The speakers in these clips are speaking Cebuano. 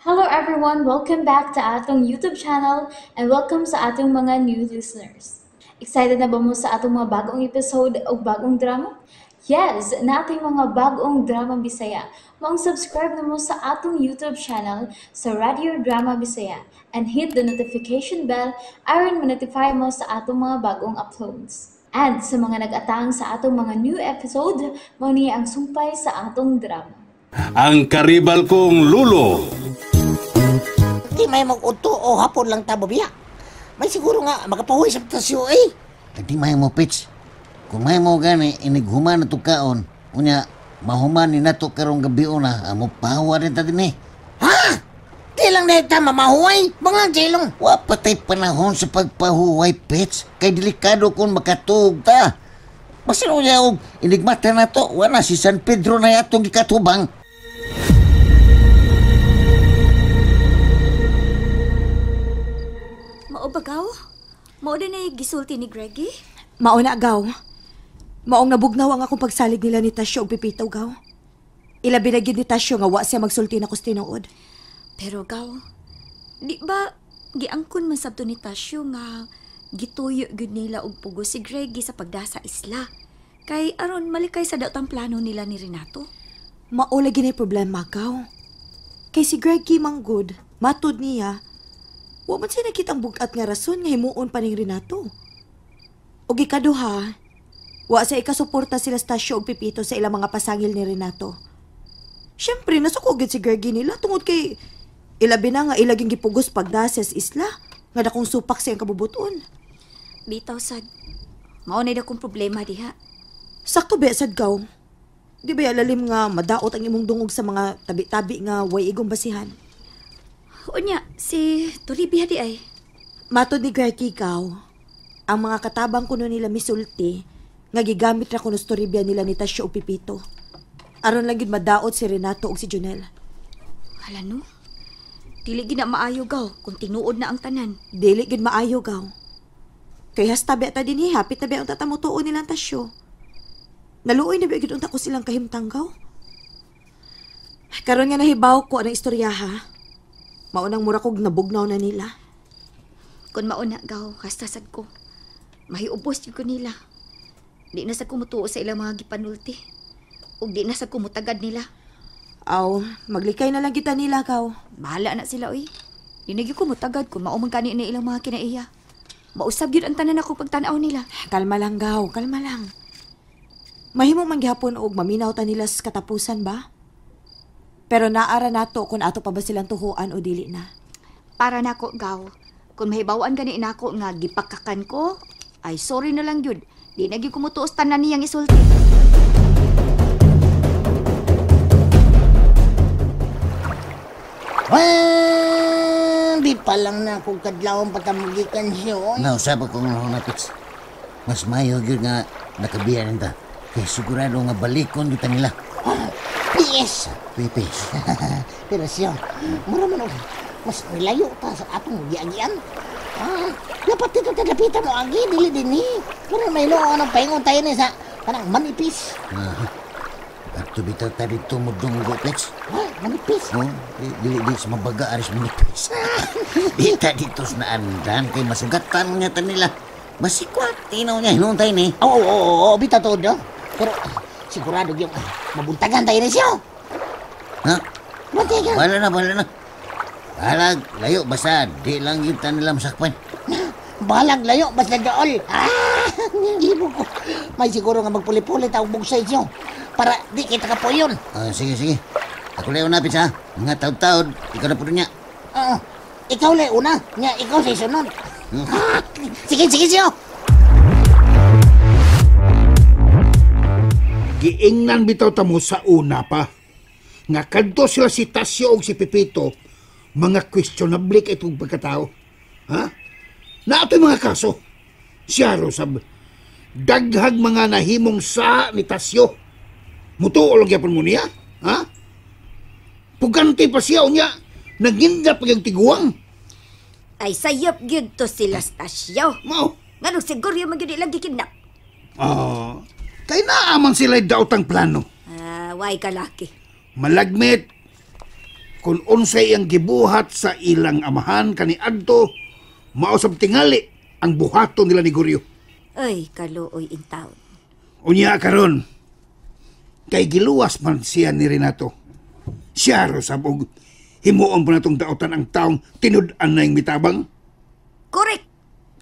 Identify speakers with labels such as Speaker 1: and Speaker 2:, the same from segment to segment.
Speaker 1: Hello everyone! Welcome back to atong YouTube channel and welcome sa atong mga new listeners. Excited na ba mo sa atong mga bagong episode o bagong drama? Yes! Nating mga bagong drama Bisaya. Maong subscribe na mo sa atong YouTube channel sa Radio Drama Bisaya and hit the notification bell aron ma-notify mo sa atong mga bagong uploads. And sa mga nag-atang sa atong mga new episode, mao ni ang sumpay sa atong drama.
Speaker 2: Ang karibal kong lulo.
Speaker 3: Di may mag-uto o hapon lang tabo biya. May siguro nga makapahuwi sa tasyo eh.
Speaker 4: Di may mo, Pitch. Kung may mo gani, inighuman na kaon. Unya, mahuman ni nato karong gabi una, amo pahawa rin ta din eh.
Speaker 3: Ha? Di lang na ita mamahuway. Mga jelong.
Speaker 4: Wa patay panahon sa pagpahuway, Pitch. Kay delikado kung makatug ta. Basta unya og inigmata na to, wala si San Pedro na yatong gikatubang.
Speaker 5: Mao ba gaw? Mao din ay gisulti ni Greggy?
Speaker 6: Mao na gaw. Maong nabugnaw ang akong pagsalig nila ni Tasyo og Pipito gaw. Ilabi na gyud ni Tasyo nga wa siya magsulti na kus tinuod.
Speaker 5: Pero gaw, di ba giangkon man sabto ni Tasyo nga gituyo gyud nila og pugos si Greggy sa pagdasa isla. Kay aron malikay sa daotang plano nila ni Renato.
Speaker 6: Mao lagi na problema gaw. Kay si Greggy manggod, matud niya, wa man siya nakitang bugat nga rason nga himuon pa ning Renato. Og ikaduha, wa sa ikasuporta sila Stasyo og Pipito sa ilang mga pasangil ni Renato. Siyempre, nasuko gyud si Greggy nila tungod kay ilabi na nga ilaging gipugos pagdases isla nga dakong supak siyang kabubuton.
Speaker 5: Bitaw sad. Mao na dakong problema diha.
Speaker 6: Sakto ba sad gaw? Di ba lalim nga madaot ang imong dungog sa mga tabi-tabi nga way igong basihan?
Speaker 5: Unya, si Toribia di ay.
Speaker 6: Matod ni Greggy gaw, ang mga katabang kuno nila misulti nga gigamit ra kuno sa Toribia nila ni Tasyo og Pipito. Aron lang gyud madaot si Renato og si Junel.
Speaker 5: Hala no. Dili gid na maayo gaw kung tinuod na ang tanan.
Speaker 6: Dili gid maayo gaw. Kay hasta ba ta dinhi, hapit na ba ang tatamutuon nilang Tasyo. Naluoy na ba gid unta ko silang kahimtang gaw. Karon nga nahibaw ko anang istorya ha. Maunang mura kog nabugnaw na nila.
Speaker 5: Kung mauna gaw, hasta sad ko. Mahiubos gyud ko nila. Di na sa kumutuo sa ilang mga gipanulti. Ug di na sa kumutagad nila.
Speaker 6: Aw, maglikay na lang kita nila, gaw.
Speaker 5: Bahala na sila, oy. Di na gyud ko mutagad kung mao man kani na ilang mga kinaiya. Mausab gyud ang tanan ako pagtan-aw nila.
Speaker 6: Kalma lang, gaw. Kalma lang. Mahimo man gihapon og maminaw ta nila sa katapusan ba? Pero naara nato kung ato pa ba silang tuhuan o dili na.
Speaker 5: Para nako, gaw. Kung mahibawan gani nako nga gipakakan ko, ay sorry na lang gyud. Di na gyud kumutuos tanan niyang isulti.
Speaker 3: Wah, di pa lang na akong kadlawon patamugikan siya. Oy.
Speaker 4: Nausap ako ng napits. Mas mayo gyud nga nakabiyan nita. Kay sigurado nga balikon gyud ta nila.
Speaker 3: PS.
Speaker 4: Pipis.
Speaker 3: Pero siya, mura man og mas nilayo ta sa atong giagian. Ah, dapat dito tadapitan mo agi dili dinhi. Mura may noon ang paingon tayo ni sa kanang manipis.
Speaker 4: At bitaw ta dito mo dunggo, Pets.
Speaker 3: Ha, manipis.
Speaker 4: Oh, dili di sa mabaga aris manipis. Di ta dito sa naandan kay masugatan niya ta nila. Masikwat tinaw niya hinuon tayo ni.
Speaker 3: Oo, oo, oo, bitaw to do. Pero sigurado yung mabuntagan tayo ni siya.
Speaker 4: Ha?
Speaker 3: Buntagan.
Speaker 4: Wala na, wala na. Balag, layo, basta di lang yun ta nila masakpan.
Speaker 3: Balag, layo, basta dool. Ah, hindi mo ko. May siguro nga magpuli-puli tawag bugsay siyo. Para di kita kapuyon.
Speaker 4: Ah, sige, sige. Ako lang una, Pits, ha? Mga taod-taod, ikaw na po niya.
Speaker 3: Oo, ikaw lang una. Nga, ikaw sa isunod. Ah, sige, sige, siyo.
Speaker 7: Giingnan bitaw ta mo sa una pa. Nga kadto sila si Tasyo og si Pipito, mga questionable kay itong pagkatao. Ha? Naato'y mga kaso. Siya sab daghag mga nahimong sa ni Tasyo. Mutuo lang gyapon mo niya. Ha? Puganti pa siya unya. Naginda pa yung tiguang.
Speaker 5: Ay sayop gyud to sila Stasyo.
Speaker 7: Mao.
Speaker 5: Nganong siguro yung magyud ilang gikidnap.
Speaker 7: Ah, kay naaman sila daotang plano.
Speaker 5: Ah, way kalaki.
Speaker 7: Malagmit. Kung unsay ang gibuhat sa ilang amahan kaniadto, mao sab tingali ang buhaton nila ni Guryo.
Speaker 5: Ay, kaluoy in town.
Speaker 7: Unya karon, kay giluwas man siya ni Renato. Siya ro sab og himuon pa natong daotan ang taong tinud-an na yung mitabang.
Speaker 5: Correct!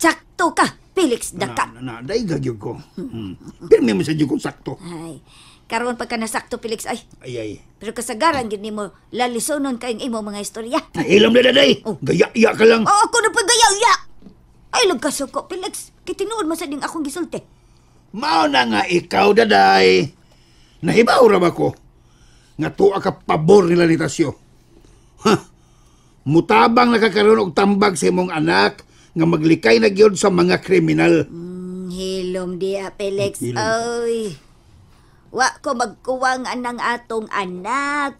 Speaker 5: Sakto ka, Felix Daka.
Speaker 7: Na, daiga gyud ko. Pirmi man sa gyud kong sakto.
Speaker 5: Ay, karon pagka nasakto, Felix, ay.
Speaker 7: Ay, ay.
Speaker 5: Pero kasagaran gyud nimo lalisonon kayong imo mga istorya.
Speaker 7: Nahilom na daday.
Speaker 5: Oh.
Speaker 7: Gaya-iya ka lang.
Speaker 5: Oo, ako na pagaya-iya. Ay, lagkasuko, Felix. Kitinuod mo sa ding akong gisulti.
Speaker 7: Mao na nga ikaw, daday. Nahibaw ra ba ko? Nga tuwa ka pabor nila ni Tasyo. Ha? Mutabang nakakaroon og tambag sa imong anak nga maglikay na gyud sa mga kriminal.
Speaker 5: Hilom diya, Felix.
Speaker 7: Hilom.
Speaker 5: Oy. Wa ko magkuwang anang atong anak.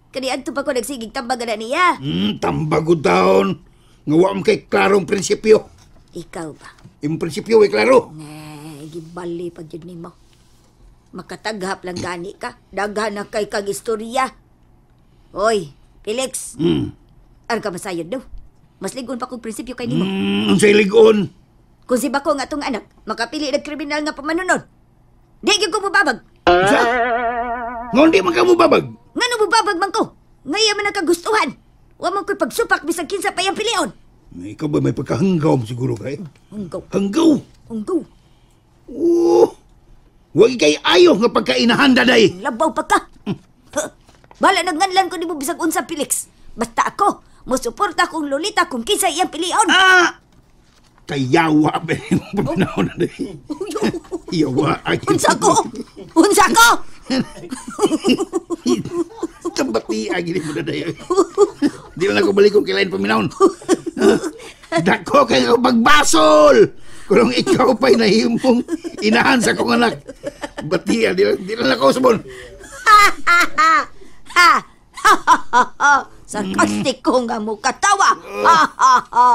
Speaker 5: Kaniadto pa ko nagsigig tambag na niya.
Speaker 7: Tambag og taon. Nga wa man kay klarong prinsipyo.
Speaker 5: Ikaw ba?
Speaker 7: Imong prinsipyo way klaro.
Speaker 5: Ay, gibali pag yun nimo. Makataghap lang gani ka. Daghan na kay kag istorya. Oy, Felix. Ano ka masayod daw? Mas ligon pa kong prinsipyo kay nimo.
Speaker 7: Unsay ligon?
Speaker 5: Kung si Bako nga atong anak, makapili ng kriminal nga pamanunod. Di gyud ko mubabag.
Speaker 7: Unsa? Nga di man ka mubabag?
Speaker 5: Ngano mubabag man ko? Ngaya man ang kagustuhan. Wa man ko'y pagsupak bisag kinsa pa iyang pilion.
Speaker 7: Ikaw ba may pagkahanggaw mo siguro kay?
Speaker 5: Hanggaw.
Speaker 7: Hanggaw?
Speaker 5: Hanggaw.
Speaker 7: Oo. Huwag kay ayo nga pagkainahan, daday.
Speaker 5: Labaw pa ka. Bala nagnganlan ko nimo bisag unsa, Felix. Basta ako, mosuporta kong Lolita kung kinsa iyang pilion.
Speaker 7: Ah! Kayawa ba yung paminaw na day? Yawa.
Speaker 5: Unsa ko? Unsa ko?
Speaker 7: Tambati, agili mo na day. Di na ako balik kong kilain paminaw. Dako kayo pagbasol! Kung ikaw pa'y nahimong inahan sa kong anak. Bati, di na ako sabon.
Speaker 5: Ha! Ha! Ha! Sarkastik ko nga mo katawa. Ha! Ha! Ha!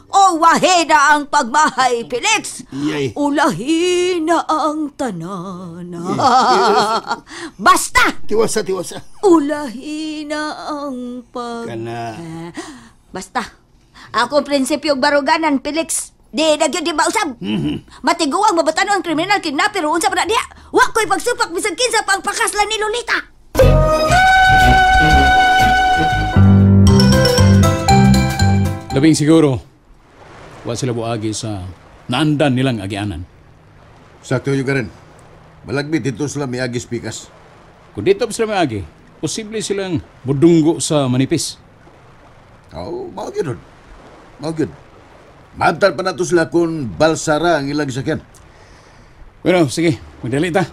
Speaker 5: O wahina ang pagmahay, Felix.
Speaker 7: Yay.
Speaker 5: Ulahin na ang tanan. Basta!
Speaker 7: Tiwasa, tiwasa.
Speaker 5: Ulahin na ang pag...
Speaker 7: Kana.
Speaker 5: Basta. Ako prinsipyo baruganan, Felix. Di na gyud di mausab. Matiguang mabatanon ang kriminal kidnapper unsa pa na diha. Wa ko'y pagsupak bisag kinsa pang pakaslan ni Lolita.
Speaker 2: Labing siguro, wa sila buagi sa naandan nilang agianan.
Speaker 8: Sakto yun ka rin. Malagmit dito sila may agis pikas.
Speaker 2: Kung dito sila may agi, posible silang budunggo sa manipis.
Speaker 8: Oo, mao gyud. Mao gyud. Maabtal pa nato sila kung balsara ang ilang sakyan.
Speaker 2: Bueno, sige, magdali ta.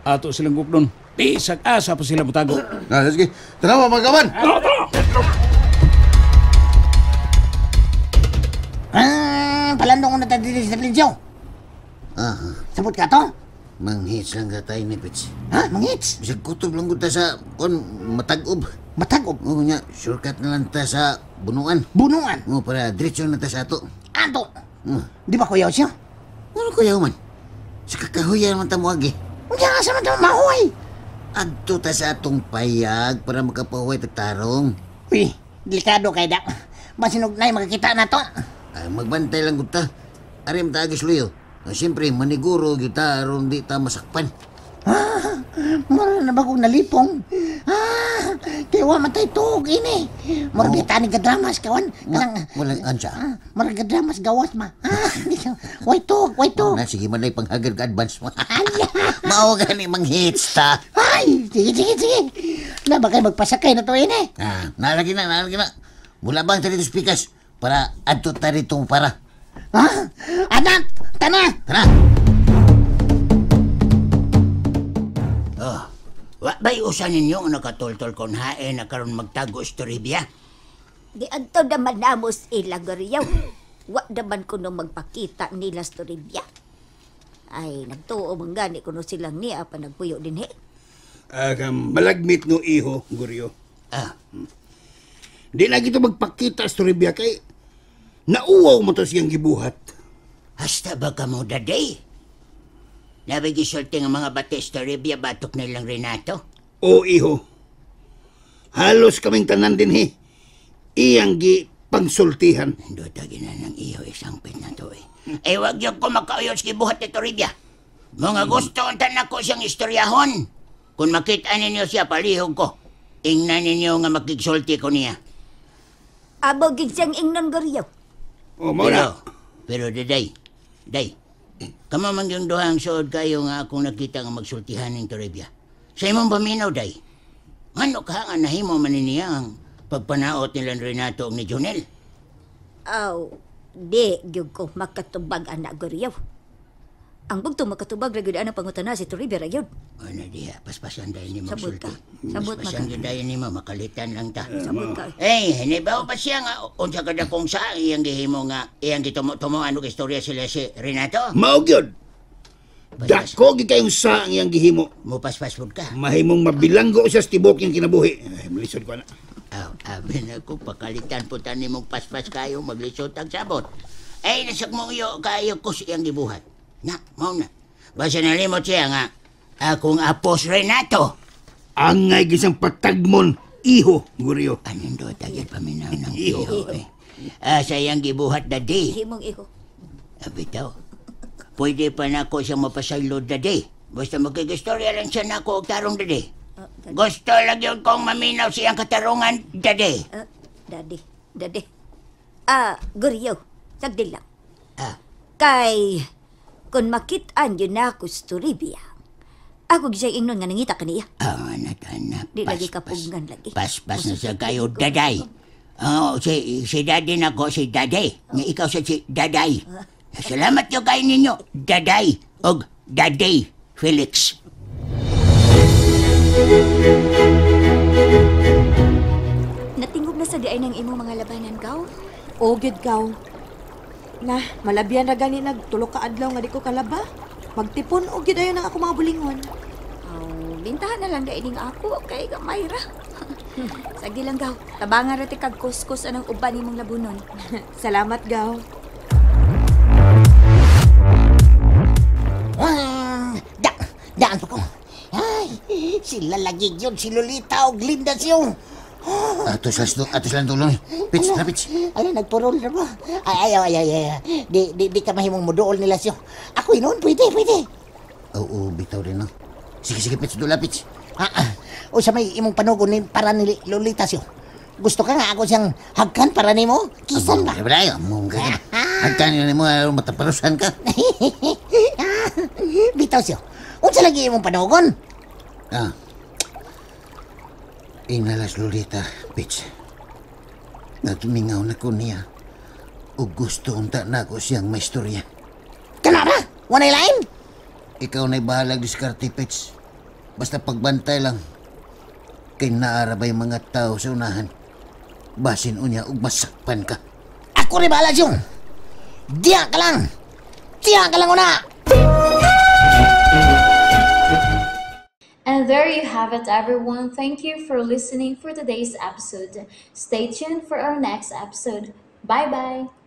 Speaker 2: Ato silang gupdon. Bisag asa pa sila mutago.
Speaker 8: Ah, sige, tanawa mga kawan!
Speaker 3: Ah, palandong na tayo dito sa Plincio.
Speaker 4: Ah,
Speaker 3: Sabot ka to?
Speaker 4: manghits lang ka tayo ni Pits.
Speaker 3: Ha? Manghits?
Speaker 4: Bisag kutob lang ta sa kon matag-ob.
Speaker 3: Matag-ob?
Speaker 4: Oo nga, shortcut na lang ta sa Bunuan.
Speaker 3: Bunuan?
Speaker 4: Oo, para diretso na ta sa ato.
Speaker 3: Ato? Di ba kuyaw siya?
Speaker 4: Ano kuyaw man? Sa kakahuyan man ta moagi.
Speaker 3: Unya nga sa man ta mahuay.
Speaker 4: Adto ta sa atong payag para makapahuway tagtarong.
Speaker 3: Uy, delikado kay da. Masinog na'y makakita na to.
Speaker 4: Ay, magbantay lang gud ta. Arim ta agis luyo. Siyempre, maniguro gyud ta aron di ta masakpan.
Speaker 3: Ah, mura na bagong nalipong. Ah, kay wa man tay tuog ini. Mura oh. Bitanig ka dramas kawan. Kanang
Speaker 4: walang ansa.
Speaker 3: Ah, mura ka dramas gawas ma. Ah, way tuog, way tuog.
Speaker 4: Na sige man ay panghagad ka advance mo. Mao gani manghits ta.
Speaker 3: Ay, sige sige sige. Na ba kay magpasakay na to ini?
Speaker 4: Ah, nalagi na, nalagi na. Mula bang ta dito spikas para adto ta dito para.
Speaker 3: Ah, anak, tana.
Speaker 4: Tana.
Speaker 9: Oh, wa ba'y usa ninyo ang nakatultol kon hae na karon magtago sa Toribia?
Speaker 5: Di adto naman namos ila Goryo. Wa naman kuno magpakita nila sa Toribia. Ay, nagtuo man gani kuno silang niya pa nagpuyo dinhi.
Speaker 7: Malagmit no iho, Goryo.
Speaker 9: Ah.
Speaker 7: Di lagi to magpakita sa Toribia kay nauwaw mo to siyang gibuhat.
Speaker 9: Hasta ba ka mo, daday? Nabigisulti ng mga batis sa Toribia batok nilang Renato?
Speaker 7: Oo, iho. Halos kaming tanan din he. Iyang gi pangsultihan.
Speaker 9: Duta ginanang iyo isang pit na to eh. Eh, wag yung ko makauyos gibuhat ni Toribia. Mga gusto ang tanak ko siyang istoryahon. Kung makita ninyo siya, palihog ko. Ingnan ninyo nga makigsulti ko niya.
Speaker 5: Abo gid siyang ingnon Goryo.
Speaker 7: O, mao na.
Speaker 9: Pero daday, day, kamo man yung duhang suod kayo nga akong nakita nga magsultihan ning Toribia. Sa imong paminaw, day, ngano ka nga nahimo man niya ang pagpanaot nila ni Renato ug ni Jonel?
Speaker 5: Aw, di gyud ko makatubag ana Goryo. Ang bugto makatubag ra gyud anang pangutana si Toribia ra gyud.
Speaker 9: Ano diha, paspasan dahil ni
Speaker 5: Sabot
Speaker 9: magsulti.
Speaker 5: ka. Sabot
Speaker 9: Paspasan
Speaker 5: maka.
Speaker 9: gyud dahil nimo, makalitan lang ta.
Speaker 5: Sabot ka.
Speaker 9: Eh, hinibaw pa siya nga unsa kada kung sa iyang gihimo nga iyang gitumo-tumoan og istorya sila si Renato.
Speaker 7: Mao gyud. Dako gyud kayong sa ang iyang gihimo.
Speaker 9: Mupaspas pud ka.
Speaker 7: Mahimong mabilanggo siya sa tibok iyang kinabuhi. Ay, malisod ko na.
Speaker 9: Aw, abi na ko pakalitan po tani mong paspas kayo maglisod ang sabot. Ay, nasak mong iyo kayo ko sa iyang gibuhat. Na, mao na. Basta nalimot siya nga akong apos Renato.
Speaker 7: Angay gisang patagmon, iho, Guryo.
Speaker 9: Anong do tagit paminaw ng iho eh. Ah, sa iyang gibuhat dadi.
Speaker 5: Himong iho.
Speaker 9: Bitaw. Pwede pa na ako siyang mapasaylo dadi. Basta magkigistorya lang siya na ako og tarong dadi.
Speaker 5: Daddy.
Speaker 9: Gusto lang yun kong maminaw siyang katarungan dadi.
Speaker 5: Daddy, daddy. Ah, Goryo, sagdi lang.
Speaker 9: Ah.
Speaker 5: Kay, kung makit-an yun na ako sa Toribia, ako gisay ingnon nga nangita ka niya.
Speaker 9: Ah, anak, anak.
Speaker 5: Di lagi
Speaker 9: Paspas.
Speaker 5: kapugngan lagi.
Speaker 9: Paspas na sa kayo, daday. Oh, si daddy na ko, si daday. Nga ikaw sa si daday. Salamat yo kayo ninyo, daday. Og daday, Felix.
Speaker 5: Natingog na sa diay ng imong mga labanan, gaw?
Speaker 6: O, gyud gaw. Na, malabian ra gani nagtulo ka adlaw nga di ko kalaba. Magtipon og gyud ayon ang ako mga bulingon.
Speaker 5: Oh, bintahan na lang daining ako kay gamay ra. Sagi lang gaw, tabangan ra ti kag kuskus anang uban nimong labunon.
Speaker 6: Salamat gaw.
Speaker 3: Ah, daan pa ko. Ay, sila lagi yun, si Lolita o Glinda siyo.
Speaker 4: Atos lang tulong. Pits, na pits.
Speaker 3: Ano, nagpurol na ba? Ay, ay, ay, ay, ay. Di ka mahimong muduol nila siyo. Ako inon, pwede.
Speaker 4: Oo, bitaw rin, no? Sige, pits, dula, pits.
Speaker 3: O sa may imong panugon ni, para ni Lolita siyo. Gusto ka nga ako siyang hagkan para nimo? Kisan ba?
Speaker 4: Ay, among ka. Hagkan yun mo, mataparusan ka.
Speaker 3: Bitaw siyo. Unsa lagi imong panugon?
Speaker 4: Ah. Inalas Lolita, bitch. Nagmingaw na ko niya. O gusto unta na ako siyang maistorya.
Speaker 3: Kana ba? Wanay lain?
Speaker 4: Ikaw na'y bahalag diskarte, bitch. Basta pagbantay lang. Kay naara ba'y mga tao sa unahan? Basin unya ug masakpan ka.
Speaker 3: Ako rin bahala siyong. Diya ka lang. Diya ka lang una.
Speaker 1: And there you have it, everyone. Thank you for listening for today's episode. Stay tuned for our next episode. Bye-bye.